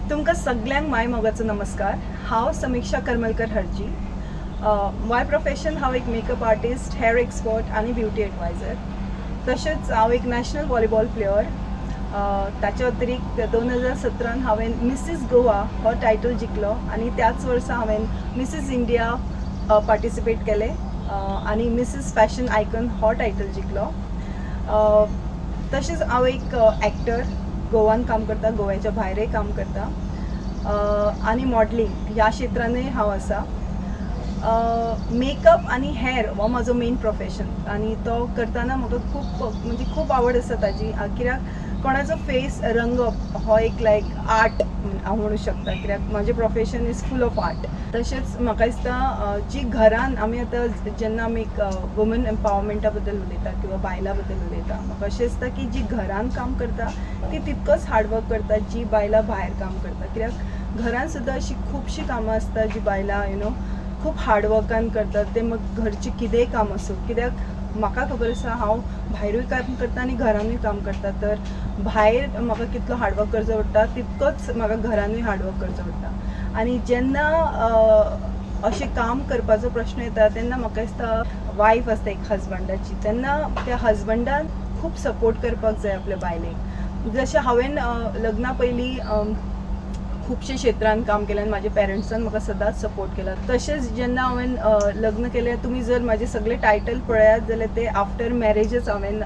तुमकां सगल्यांक माय मोगाचो नमस्कार. हांव समिक्षा करमलकर हरजी. बाय प्रोफेशन हांव एक मेकअप आर्टिस्ट, हेअर एक्सपर्ट आनी ब्युटी एडवायजर. तशेंच हांव एक नॅशनल व्हॉलीबॉल प्लेयर. ताच्या अतिरिक्त 2017 हांवें मिसीस गोवा हो टायटल जिखलो आनी त्याच वर्सा हांवें मिसीस इंडिया पार्टिसिपेट केलें आनी मिसीस फॅशन आयकन हो टायटल जिखलो. तशेंच हांव एक एक्टर, गोवान काम करता, गोव्याच्या भायरय काम करता आनी मॉडलिंग ह्या क्षेत्रानूय हांव आसा. मेकअप आनी हेअर हो म्हाजो मेन प्रोफेशन आनी तो करतना म्हाका खूब म्हणजे खूब आवड आसा ताजी. कित्याक कोणाचो फेस रंगप हो एक लायक आर्ट हांव म्हणू शकता, कित्याक म्हाजें profession is full of art. तशेंच म्हाका दिसता जी घरान आमी आतां जेन्ना आमी एक वुमन एम्पावरमेंटा बद्दल उलयता किंवा बायलां बद्दल उलयता, म्हाका अशें दिसता की जी घरान काम करता ती तितकोच हार्डवर्क करता जी बायलां भायर काम करता. कित्याक घरान सुद्दां अशी खुबशीं कामां आसता जी बायलां you know खूब हार्डवर्कान करतात, ते मग घरचें कितेंय काम आसूं. कित्याक म्हाका खबर आसा हांव भायरूय काम करता आनी घरानूय काम करता, तर भायर म्हाका कितलो हार्डवर्क करचो पडटा तितकोच म्हाका घरानूय हार्डवर्क करचो पडटा. आनी जेन्ना अशें काम करपाचो प्रश्न येता तेन्ना म्हाका दिसता वायफ आसता एक हजबंडाची, तेन्ना त्या हजबंडान खूब सपोर्ट करपाक जाय आपल्या बायलेक. जशें हांवें लग्ना पयलीं खुबशे क्षेत्रान काम केलें आनी म्हाज्या पेरंट्सान म्हाका सदांच सपोर्ट केला. तशेंच जेन्ना हांवें लग्न केलें, तुमी जर म्हाजे सगळे टायटल पळयात जाल्यार ते आफ्टर मॅरेजच हांवें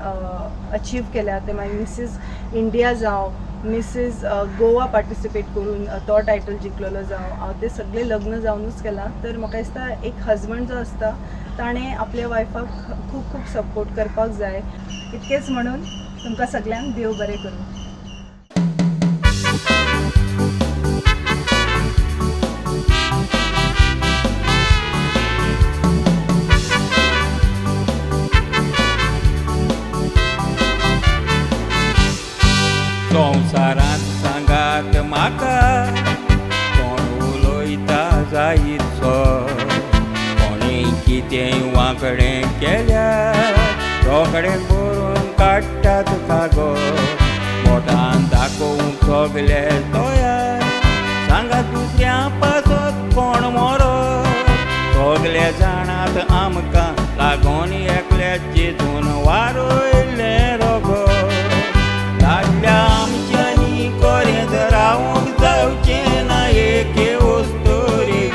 अचीव केल्या. ते मागीर मिसीस इंडिया जावं, मिसीस गोवा पार्टिसिपेट करून तो टायटल जिखलेलो जावं, हांव ते सगळे लग्न जावनूच केलां. तर म्हाका दिसता एक हजबंड जो आसता ताणें आपल्या वायफाक खूब खूब सपोर्ट करपाक जाय. इतकेंच म्हणून तुमकां सगल्यांक देव बरें करूं. संवसारांत सांगात म्हाका कोण उलयता जायतसो, कोणें कितें वांकडें केल्यार रोखडें बरोवन काडटात कागद, बोटान दाखोवंक सगले तयार, सांगात दुसऱ्या पासत कोण मरत, सगले जाणात आमकां लागून एकल्याच चिंतून वारयलें रोगत. दादल्या आमच्यांनी कोरेंत रावंक जावचें ना एके वस्तोरी,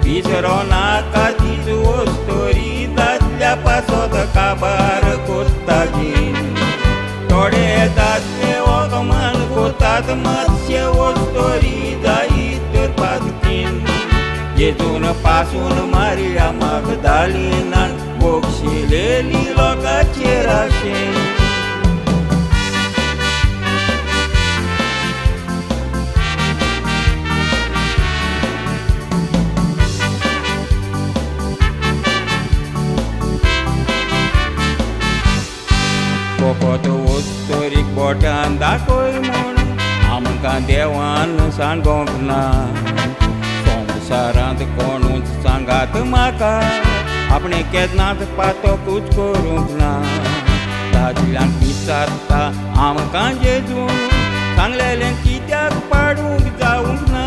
विसरो नाका तीच वस्तोरी दादल्या पासत काबार कोत्ताजी, थोडे दादले वखमान कोतात मातशे वस्तोरी जायत तर पातकीन, जेजून पासून मारिया मागदालिनान बक्षिलेली लोकांचेर आशेन. फकत वस्तोरीक बोटान दाखय म्हूण आमकां देवान सांगोंक ना, संवसारांत कोणूच सांगात म्हाका आपणें केन्नाच पातकूच करूंक ना, दादल्यांक विचारता आमकां जेजून सांगलेलें कित्याक पाडूंक जावंक ना,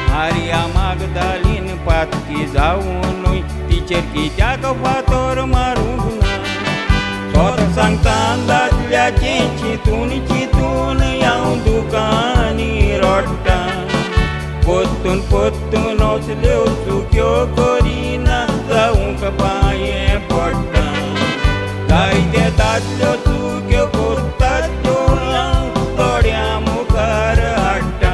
मारिया मागदालीन पातकी जावनूय तिचेर कित्याक फातर मारूंक ना, सोत सांगता दादल्याचें चिंतून चिंतून हांव दुकांनी रडटा, पोत्तून पोत्तून असल्यो चुक्यो करिना जावंक पांये पडटा, जायते दादल्यो चुक्यो करतात त्यो हांव थोड्यां मुखार हाडटा,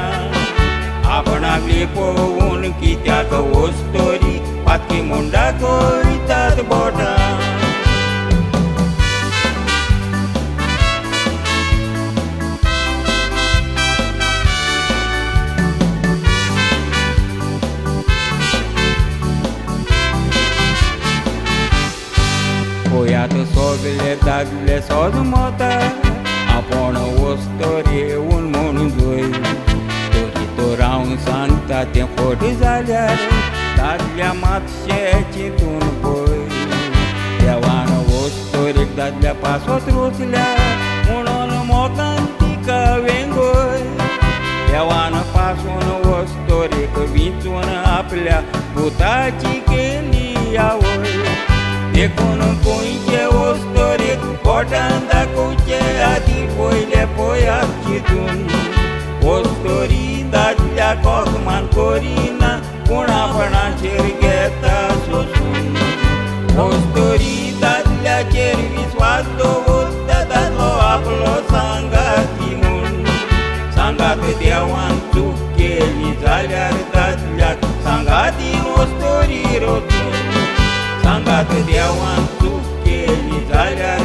आपणाक लिपोवन कित्याक वस्तोरी पातकी म्हूण दाखयतात बोटां. पळयात सगले दादले सोजमता आपूण वस्तोर येवन म्हूण जोय, तरी तर हांव सांगता तें फट जाल्यार दादल्या मातशें चिंतून पळय, देवान वस्तोरीक दादल्या पासत रोसल्या म्हणून मोगान तिका वेंगय, देवान दादल्याची केली आवय. देखून खंयचे वस्तोरेक बोटान दाखोवचे आदी पयले पयात चिंतून. वस्तोरी दादल्याक अकमान करिना, पूण आपणाचेर घेता सोसून. वस्तोरी दादल्याचेर विस्वास दवरता, दादलो आपलो सांगाती म्हूण. सांगात देवान चूक केली जाल्यार दादल्याक सांगाती वस्तोरी रचून. सांगात देवान चूक केली जाल्यार